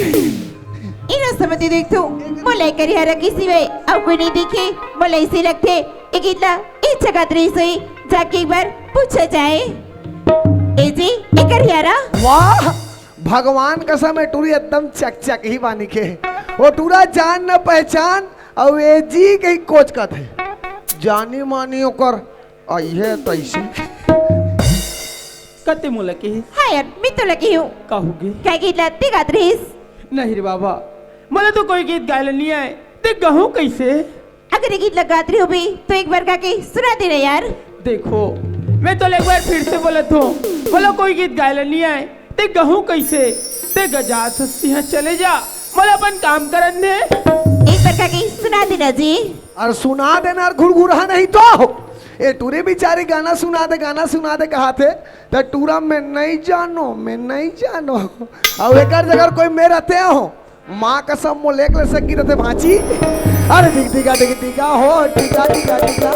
इनो समझ देख तू, मोला एकर हरा किसी में अउ कोई नहीं दिखे। मोला इसे लगथे, एक इतना इच्छा का दृश्य हुई, जाके एक बार पूछा जाए। ए जी, एकर हरा। वाह, भगवान कसम, ए टूरी एकदम चकचक ही बानी के। वो टूरा जान न पहचान, अउ ए जी कहीं कोचकत हे। जानी मानी ओकर अइहे तइसे। कते मोला कहे? हाँ यार, मैं तो लगी हूँ। कहूँगी। कह गीत ला ते गात रहिस? नहीं रे बाबा, मोला तो कोई गीत गाए ला नहीं आए, ते गहूँ कैसे? अगर ये गीत ला गात रही होबे, तो एक बार गा के सुना देना यार। देखो, मैं तो एक बार फिर से बोलत हूँ, मोला कोई गीत गाए ला नहीं आए, ते गहूँ कैसे? ते गजात हस्ती हाँ चले जा, मोला अपन काम करन दे। एक बार गा के सुना देना जी। अरे सुना देना, अरे घुरघुरा नहीं तो। ए टूरी बिचारी गाना सुना दे, गाना सुना दे कहाथे, त टूरा में नहीं जानो, में नहीं जानो। अउ एकर जगह कोई में रहते हो, माँ कसम मोला एक ले सकी रहते भांची। अरे डिग डिगा, डिग डिगा हो, डिगा, डिगा, डिगा।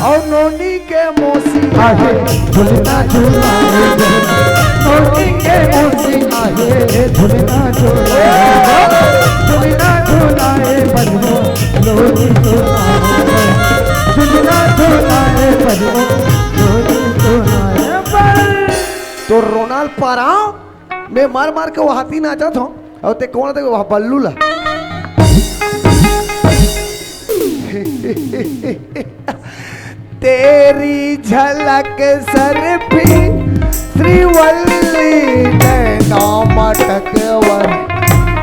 अउ नोनी के मौसी आहे, झुलना झुलाए, नोनी के मौसी आहे, झुलना झुलाए, झुलना झुलाए बलवो, नोनी झुलाए, झुलना झुलाए बलवो, नोनी झुलाए बल। तो रोनाल पारा में मार मार के वो हाथी नाचत हो, अउ ते कोन ते वो बल्लू ला। तेरी झलक सरफी श्रीवल्ली नैना मटकवर।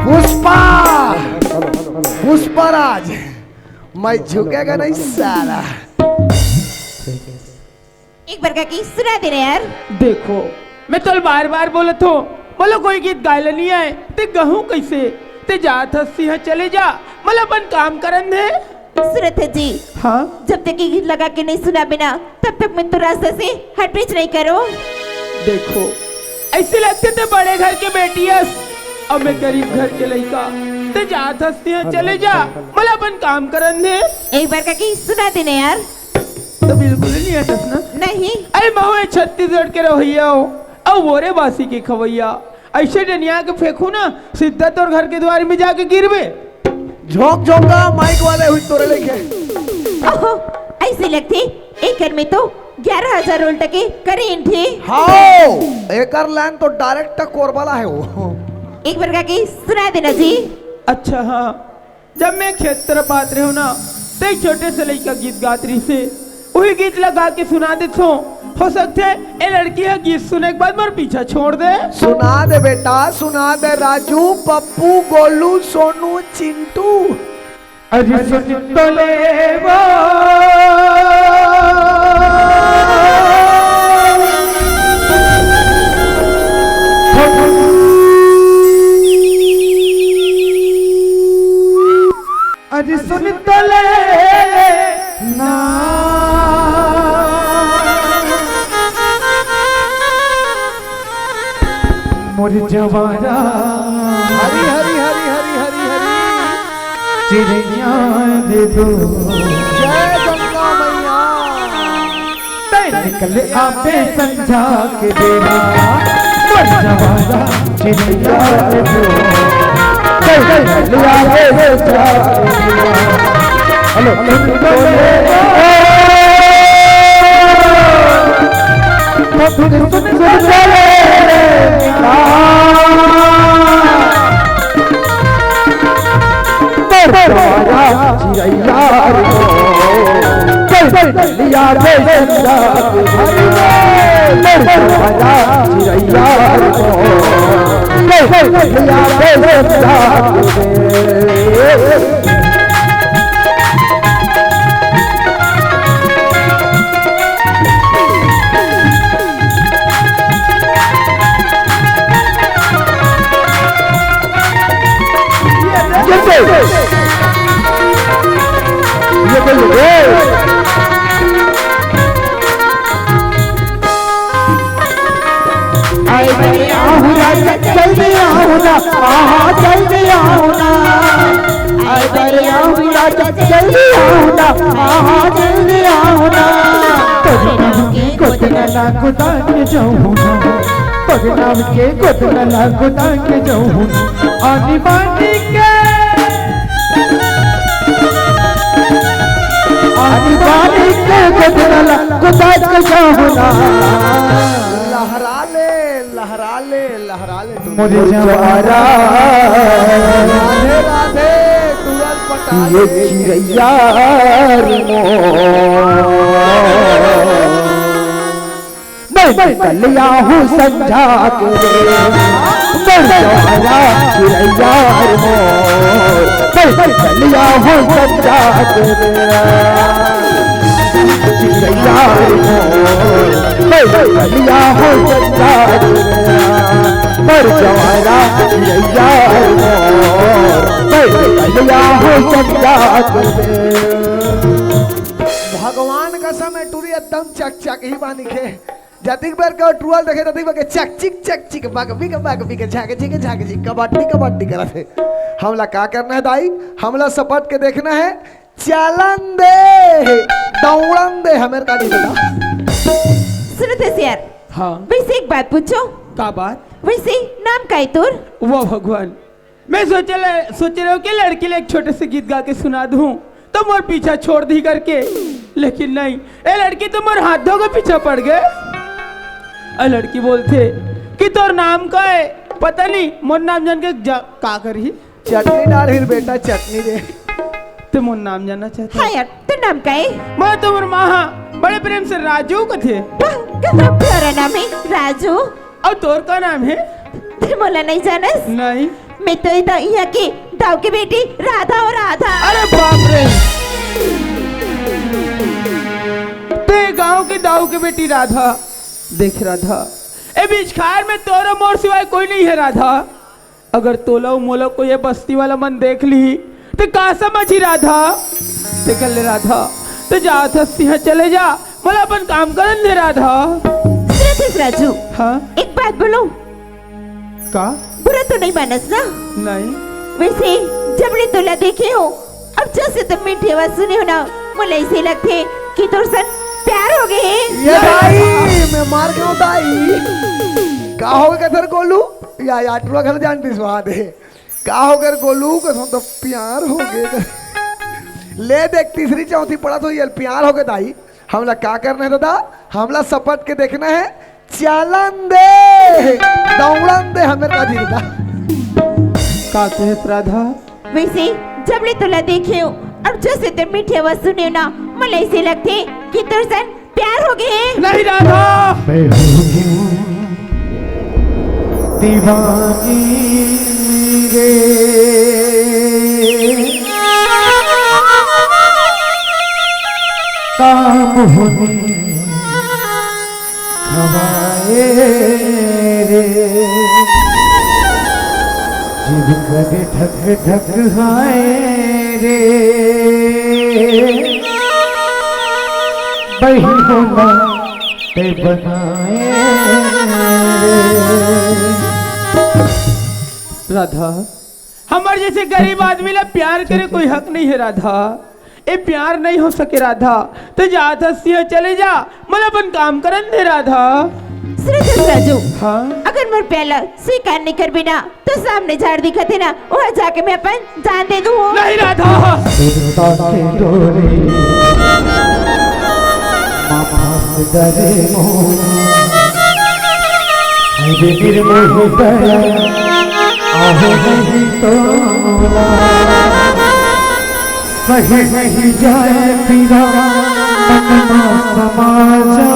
पुष्पा, पुष्पराज, मैं झुकेगा नहीं साला। एक बार गा के सुना देना यार। देखो, मैं तोल बार बार बोलत हो, मोला कोई गीत गाए ला नहीं आए, ते गहूँ कैसे? ते जात हस्ती हाँ चले जा, मोला अपन काम करन दे। सुरत है जी। हाँ? जब तक ये गीत लगा के नहीं सुनाबे ना, तब तक मैं तो रास्ता से हटबेच नहीं करो। देखो, ऐसे लगथे ते बड़े घर के बेटी अस, अउ मैं गरीब घर के लइका, ते जात हस्ती हाँ चले जा, मोला अपन काम करन दे। एक बार गा के सुना देना यार। तो बिल्कुल ही नहीं हटस ना? नहीं। अरे महू ए छत्तीसगढ़ के रहइया हो, अउ वो रे बासी के खवैया, अइसे डनिया के फेंकहूं ना, सीधा तोर घर के दुवारी में जाके गिरबे। झोंक झोंका माइक वाले हुई तोरे लेके। ओहो, अइसे लगथे, एकर में तो ग्यारह हजार उल्टा के करेंट हे। हाओ, एकर लाइन तो डायरेक्ट कोरबा ला हे वो। एक बार गा के सुना देना जी। अच्छा हाँ, जब मैं खेत तरफ आत रहेंव ना, त एक छोटे से लइका गीत गात रहिसे, उही गीत ला गा के सुना देथंव। हो सकथे ए लड़की ह गीत सुने के बाद मोर पीछा छोड़ दे। सुना दे बेटा, सुना दे राजू, पप्पू, गोलू, सोनू, चिंटू। अरे सुन तो ले वो। अरे सुन तो ले ना। मोर जवारा। हरी, हरी, हरी, हरी, हरी, हरी। चिरैया दे दो। जय गंगा मैया। तै निकल आबे संझा के बेरा, मोर जवारा चिरैया दे दो। तै निकल आबे संझा के बेरा। हेलो, सुन तो ले। सुन, सुन, सुन, सुन ले। आ। तोर जवारा चिरैया रे मोर, तोर डलिया रे संझा के बेरा। तोर जवारा चिरैया रे मोर, तोर डलिया रे संझा के बेरा। ये तो, ये तो, ये तो। आए बड़े आहू राजा, जल्दी आओ ना, आहा, जल्दी आओ ना। आए बड़े आहू राजा, जल्दी आओ ना, आहा, जल्दी आओ ना। तोरे नाम के गोदना ला गोदा के जाऊँ ना, तोरे नाम के गोदना ला गोदा के जाऊँ ना। आनी बानी के, आनी बानी के गोदना ला गोदा के जाऊँ ना। लहरा ले, लहरा ले, लहरा ले तू। मोर जवारा। राधे, राधे, तुरंत पटा ये ले। चिरैया रे मोर। मैं निकल आहूँ संझा के बेरा, मोर जवारा चिरैया रे मोर। मैं निकल आहूँ संझा के बेरा। चिरैया रे मोर, मैं निकल आहूँ संझा के बेरा, मोर जवारा चिरैया रे मोर, मैं निकल आहूँ संझा के बेरा। भगवान कसम हे टूरी एकदम चकचक ही बानी के। जतिक बेर के टुरल देखे, ततिक बेर के चकचिक, चकचिक, बगबिक, बगबिक, झकझिक, झकझिक, कबड्डी, कबड्डी करत हे। हमला का करना हे दाई? हमला सपट के देखना हे। चलन दे, दौड़न दे, हमेर का नहीं बेटा। सुनो तो यार। हाँ। वैसे एक बात पूछो। का बात? वैसे नाम का है तोर? वो भगवान, मैं सोचे ले, सोचे रहेंव कि लड़की ले एक छोटे से गीत गा के सुना दूँ, तो मोर पीछा छोड़ दी करके, लेकिन नहीं, ए लड़की तो मोर हाथ धो के पीछा पड़ गे। ए लड़की बोलथे कि तोर नाम का हे? पता नहीं, मोर नाम जान के जा, का करही? चटनी डारही बेटा, चटनी दे। ते मोर नाम जानना चाहथे? हाँ यार, तोर नाम का हे? मैं तो मोर माँ हा बड़े प्रेम से राजू कथे। वाह, कतरा प्यारा नाम हे, राजू। अउ तोर का नाम हे? ते मोला नहीं जानस? नहीं। मैं तो इता इहाँ के दाऊ के बेटी राधा हूँ, राधा। अरे बाप रे, ते गांव के दाऊ के बेटी राधा। देख राधा, ए बीच खार में तोर अउ मोर सिवाय कोई नहीं हे राधा। अगर तोला अउ मोला कोई ए बस्ती वाला मन देख ली, ते का समझही राधा? ते कर ले राधा, ते जात हस तिहाँ चले जा, मोला अपन काम करन दे राधा। सुनत हस राजू? हाँ? एक बात बोलूं? का? बुरा तो नहीं मानस ना? नहीं। वैसे जब ले तोला देखे हूँ, अउ जब से तोर मीठी आवाज सुने हूँ ना, मोला ऐसे लगथे कि तोर संग प्यार हो गे हे। ये दाई, मैं मर गेंव दाई। का होगे कथे गोलू? या, या टुरा घलो जान दिस वहां दे। का होगे गोलू? कथों त प्यार होगे। ले देख, तीसरी चौथी पढ़त होही, ये प्यार होगे दाई। हमला का करना हे दादा? हमला सपट के देखना हे। चालन दे, दौड़न दे, हमें का जी दादा। का कहे राधा? वैसे जब ले तोला देखे हों अउ जैसे ते मीठे आवाज सुने हों ना, मोला ऐसे लगथे कि तोर सन प्यार होगे हे। नहीं राधा। मैं हूँ दीवानी रे, काम होनी हवाए रे, जिब कर धक धक हाय रे, बही होला ते बनाए रे। राधा, हमर जैसे गरीब आदमी ला प्यार करे कोई हक नहीं हे राधा। ए प्यार नहीं हो सके राधा। ते जात हस तिहां चले जा, मोला अपन काम करन दे राधा। सुन तो राजू, हाँ? अगर मोर प्यार ला स्वीकार नहीं करबे ना, तो सामने झाड़ दिखत हे ना, वहां जाके मैं अपन जान दे दूं। नहीं राधा। सुरता के डोरी मा फंस डरे मोर, अरे निर्मोही दया, आहो नहीं तो मोला। सही नहीं जाए पीरा, मन मा समा जा।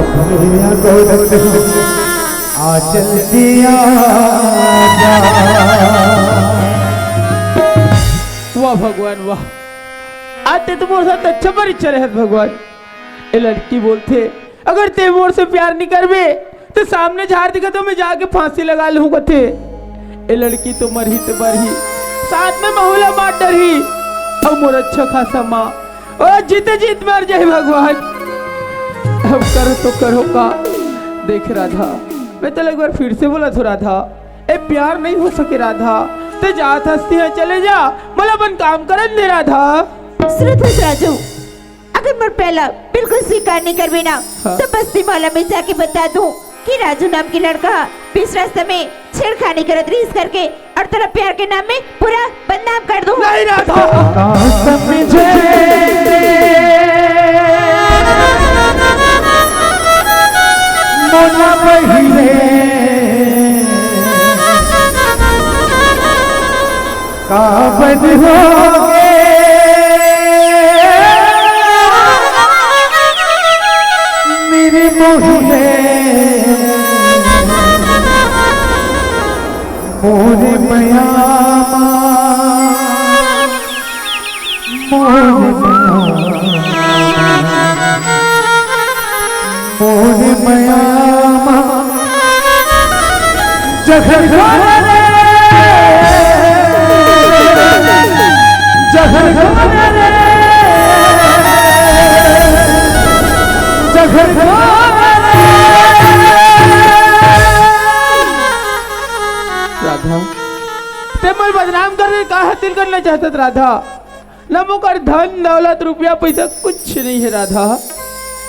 अपने गोरख आ जल्दी आ जा। वाह भगवान वाह, आज ते तो मोर साथ अच्छा परीक्षा रहत भगवान। ए लड़की बोलथे, अगर ते मोर से प्यार नहीं करबे, तो सामने झाड़ दिखत हे, मैं जाके फांसी लगा लूं कथे। ए लड़की तो मरही तो मरही, साथ में महू ला मार डरही, अउ मोर अच्छा खासा माँ ओ जीते जीत मर जाए भगवान। अब करो तो करो का। देख राधा, मैं तोला एक बार फिर से बोलत हों राधा, ए प्यार नहीं हो सके राधा। ते जात हस तिहां चले जा, मोला अपन काम करन दे राधा। सुन तो राजू, अगर मोर प्यार ला बिल्कुल स्वीकार नहीं करबे ना, हाँ। तो बस्ती मोहल्ला में जाके बता दूं कि राजू नाम के लड़का बीच रास्ता में छेड़खानी करत रहिस करके, अउ तोला प्यार के नाम में पूरा बदनाम कर दूं। नहीं राधा। का समझे मोला बहिरे, का बद होगे मेरे मोहिए, मोरे मया मा, मोरे मया मा, मोरे मया मा। जहर खाना रे, जहर खाना रे, जहर खाना रे। राधा, ते मोर बदनाम करे का हासिल करना चाहत राधा? ना मोकर धन दौलत रुपया पैसा कुछ नहीं है राधा।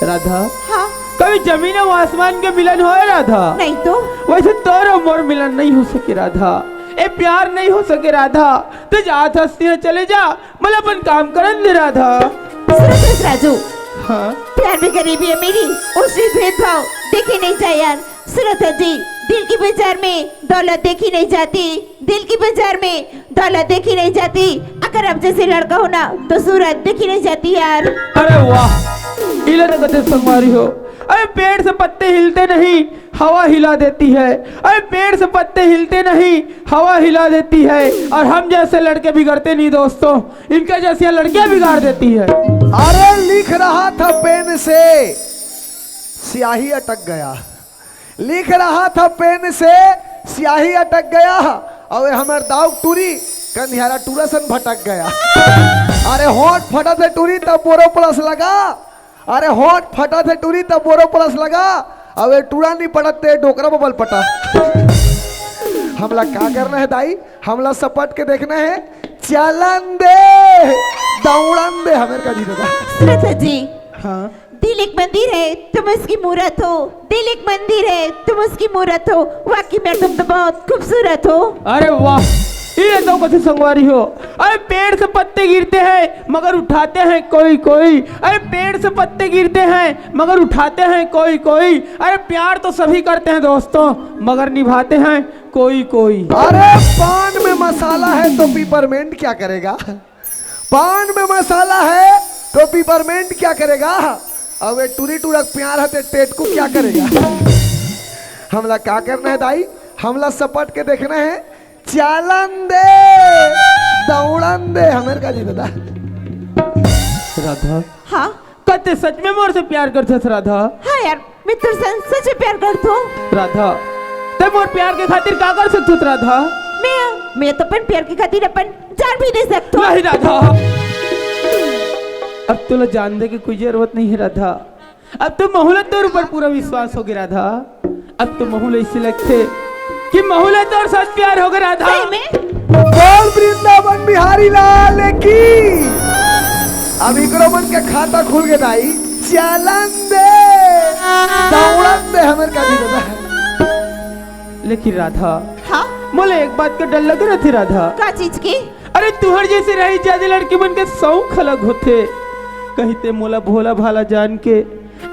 राधा, हाँ। कभी जमीन अउ आसमान के मिलन होय राधा? नहीं तो। वैसे तोर अउ मोर मिलन नहीं हो सके राधा। ए प्यार नहीं हो सके राधा। ते जात हस तिहां चले जा, मोला अपन काम करन दे राधा। सुन तो राजू, हाँ? प्यार में गरीबी अमीरी, उसमें भेदभाव देखे नहीं जाए यार। सुन तो जी, दिल की बाजार में दौलत देखी नहीं जाती, दिल की बाजार में दौलत देखी नहीं जाती। अगर आप जैसे लड़का हो ना, तो सूरत देखी नहीं जाती यार। अरे वाह, इला तो कथे संगवारी हो। अरे पेड़ से पत्ते हिलते नहीं, हवा हिला देती है। अरे पेड़ से पत्ते हिलते नहीं, हवा हिला देती है। और हम जैसे लड़के बिगड़ते नहीं दोस्तों, इनके जैसी लड़कियां बिगाड़ देती है। अरे लिख रहा था पेन से, स्याही अटक गया। लिख रहा था पेन से, स्याही अटक गया। अउ ए हमर दाऊ टूरी कंधियारा टूरा सन भटक गया। अरे होंठ फटथे टूरी तब बोरोप्लस लगा। अरे होंठ फटथे टूरी तब बोरोप्लस लगा। अउ ए टूरा नहीं पटत ते डोकरा बबल पटा। हमला का करना है दाई? हमला सपट के देखना है। चलन दे, दौड़न दे, हमें का जी दादा। सुनत है जी। हाँ। दिल एक मंदिर है, तुम उसकी मूरत हो। दिल एक मंदिर है, तुम उसकी मूरत हो। वाकई में तुम तो बहुत खूबसूरत हो। अरे वाह, ये तो कथी संगवारी हो। अरे, पेड़ से पत्ते गिरते हैं मगर उठाते हैं कोई कोई। अरे, पेड़ से पत्ते गिरते हैं मगर उठाते हैं कोई कोई। अरे, प्यार तो सभी करते हैं दोस्तों, मगर निभाते हैं कोई कोई। अरे, पान में मसाला है तो पिपरमेंट क्या करेगा? पान में मसाला है तो पिपरमेंट क्या करेगा? अबे टूरी टूरा के प्यार हते टेटकू क्या करेगा? हमला का करना है दाई? हमला सपट के देखना है। चालन दे, दौड़न दे, हमर का जी दादा। राधा, हाँ? का तैं सच में मोर से प्यार करथस राधा? हाँ यार, मैं तोर से सच में प्यार करथों। राधा, तैं मोर प्यार के खातिर का कर सकथस राधा? मैं, मैं तो अपन प्यार के खातिर अपन जान भी दे सकथों। नहीं राधा, अब तोला जान दे के कोई जरूरत नहीं है राधा। अब तो महू ला तोर ऊपर पूरा विश्वास हो गया राधा। अब तो महू ला ऐसे लगथे कि महू ला तोर साथ प्यार हो गया राधा। सही में? बोल वृंदावन बिहारी लाल की। अब इकरो मन के खाता खुल गए दाई। चालन दे, दौड़न दे हमर का जी दादा। लेकिन राधा, हाँ? मोला एक बात का डर लग रहा थी राधा। का चीज की? अरे तुहर जैसे रही जादे लड़की मन के शौक अलग होथे। कहीं तैं मोला भोला भाला जान के,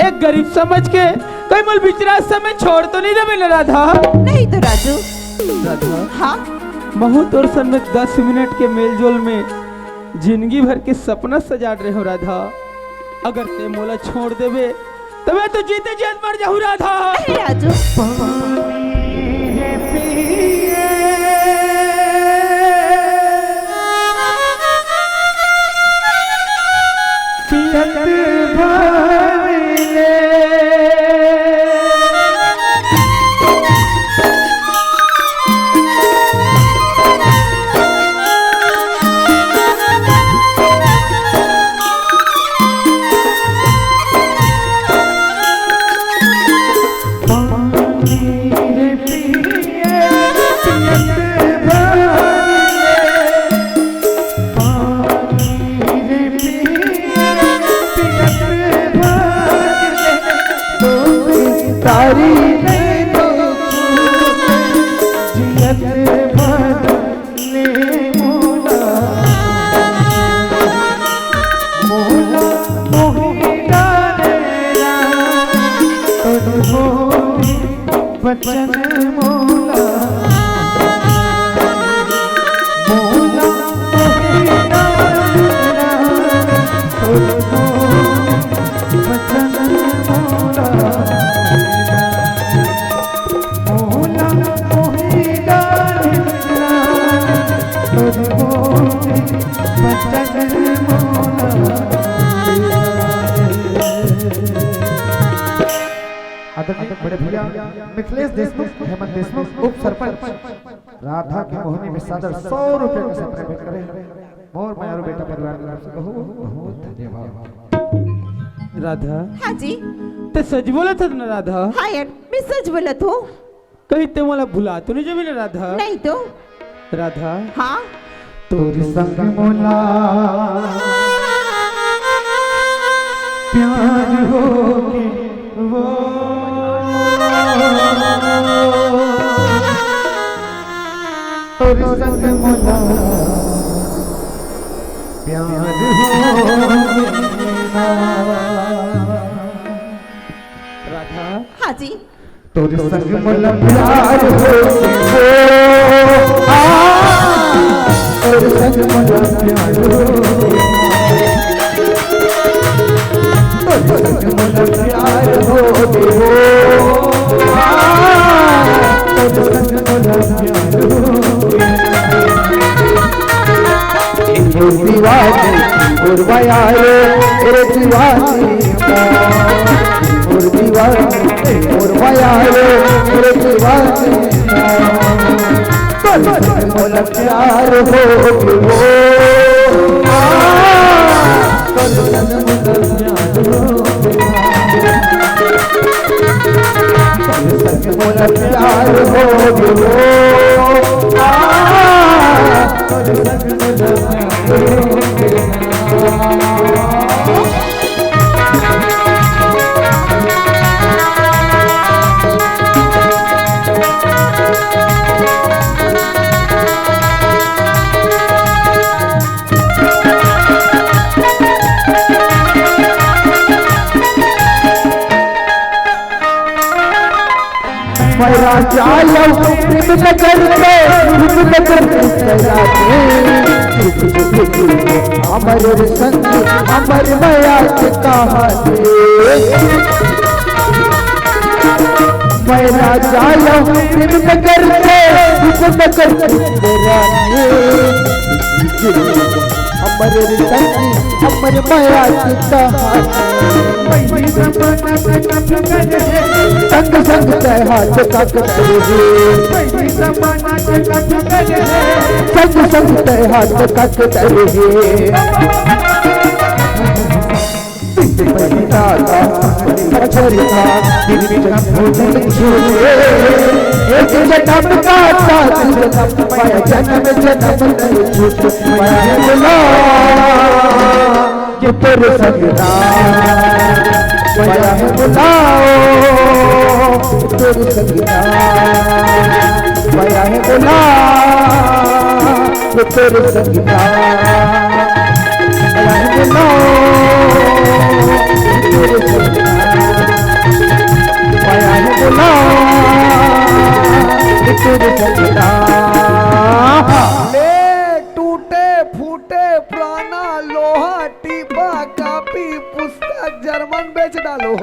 एक गरीब समझ के, कहीं मोला बिचरा समय छोड़ तो नहीं देबे ना राधा? नहीं तो राजू। राधा, हाँ? महू तोर संग में दस मिनट के मेलजोल में जिंदगी भर के सपना सजाड़ रहे हो राधा। अगर तैं मोला छोड़ देबे तबे तो जीते जी मर जाहू राधा। अरे राजू। बचन मोला, मोला, मोला, बचन मोला, मोला, मोला, बचन मोला। आदरणीय बड़े भैया मिथिलेश देशमुख, हेमंत देशमुख, उप सरपंच, राधा के मोहनी में सादर सौ रुपए का सपना भेंट करें। मोर मयारू बेटा परिवार की तरफ से बहुत, बहुत धन्यवाद। राधा। हाँ जी। तैं सच बोलत हस ना राधा? हाँ यार, मैं सच बोलत हूँ। कहीं तैं मोला भुला तो नहीं जबे ना राधा? नहीं तो। राधा। हाँ? तोर संग मोला प्यार होगे वो। तोर संग मोला प्यार होगे ना। राधा। हाँ जी। तोर संग मोला प्यार होगे वो, आ, तोर संग मोला प्यार होगे, तोर संग मोला प्यार होगे वो, आ, तोर संग मोला प्यार होगे। मोर दीवानी, मोर बयारो, रे दीवानी, मोर दीवानी, मोर बयारो, रे दीवानी, तोर संग मोला प्यार होगे वो। आ, तोर संग मोला प्यार होगे। तोर संग मोला प्यार होगे वो। आ, तोर संग मोला प्यार होगे। राजा लो प्रेम नगर से रूप नगर में सजा दे। हमर संग हमर मया के कहानी। मैं राजा लो प्रेम नगर से रूप नगर में सजा दे। हमर संग हमर मया के कहानी। संग संग तै हाथ काट रहे। संग संग तै हाथ काट रहे। एक जन्म का साथ जन्म पाया, जन्म जन्म नहीं छूट पाया। ये तोर संगना, मया है बुलाओ, ये तोर संगना, मया है बुलाओ, ये तोर संगना, मया है बुलाओ, ये तोर संगना, मया है बुलाओ, ये तोर संगना। ले टूटे फूटे पुराना लोहा टीपा, कापी, पुस्तक, जर्मन बेच डालो।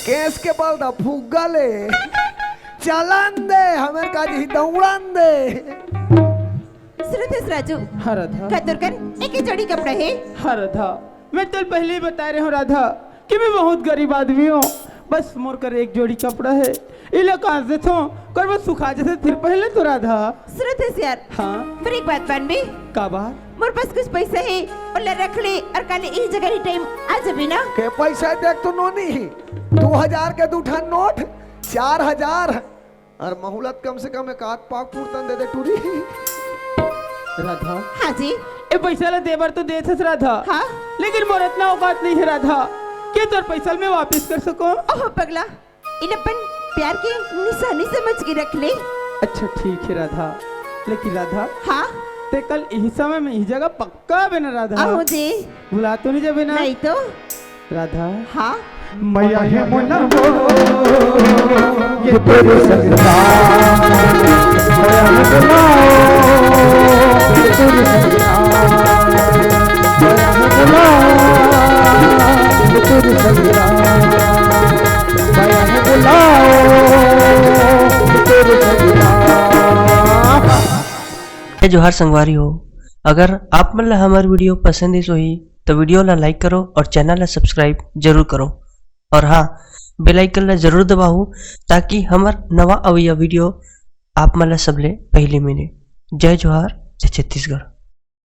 केस के बल दा फुग्गा ले। चलन दे, हमर काज ही दौड़न दे। सुरत है राजू। हाँ राधा। कतुरकर एक ही जोड़ी कपड़ा है। हाँ राधा, मैं तो पहले ही बता रहे हूँ राधा कि मैं बहुत गरीब आदमी हूँ। बस मोर कर एक जोड़ी कपड़ा है, इला कांच देथो, कर वो सुखा जैसे फिर पहले तो राधा। सुरत है यार। हाँ। फिर एक बात बन भी। का बात? मोर पास कुछ पैसा है, ओला रख ले और काले इस जगह ही टाइम आ जाबे ना। के पैसा देख तो नोनी ही, दो हजार के दू ठन नोट, चार हजार, और महुलत कम से कम एक आध पाक पुरतन दे दे टूरी। राधा। हाँ जी। ए पैसा ला देबर तो देथस राधा। हाँ। लेकिन मोर इतना औकात नहीं है राधा कि तोर पैसा मैं वापिस कर सकूं। ओहो पगला, इला अपन प्यार के निशानी समझ के रख ले। अच्छा ठीक है राधा, लेकिन राधा। हाँ। ते कल यही समय में यही जगह पक्का आबे ना राधा। आहो जी। भुला तो नहीं जाबे ना? नहीं तो। राधा। हाँ। मया है मोला वो, ये तोर संगना। मया है मोला वो, ये तोर संगना। मया है मोला वो, ये तोर संगना। मया है मोला वो, ये तोर संगना। जय जोहार संगवारी हो, अगर आप मन ला हमर video पसंद आइस होही तो video ला like करो और channel ला subscribe जरूर करो। और हाँ, bell icon ला जरूर दबाओ ताकि हमर नवा अवइया video आप मन ला सबले पहली मिले। जय जोहार, जय छत्तीसगढ़।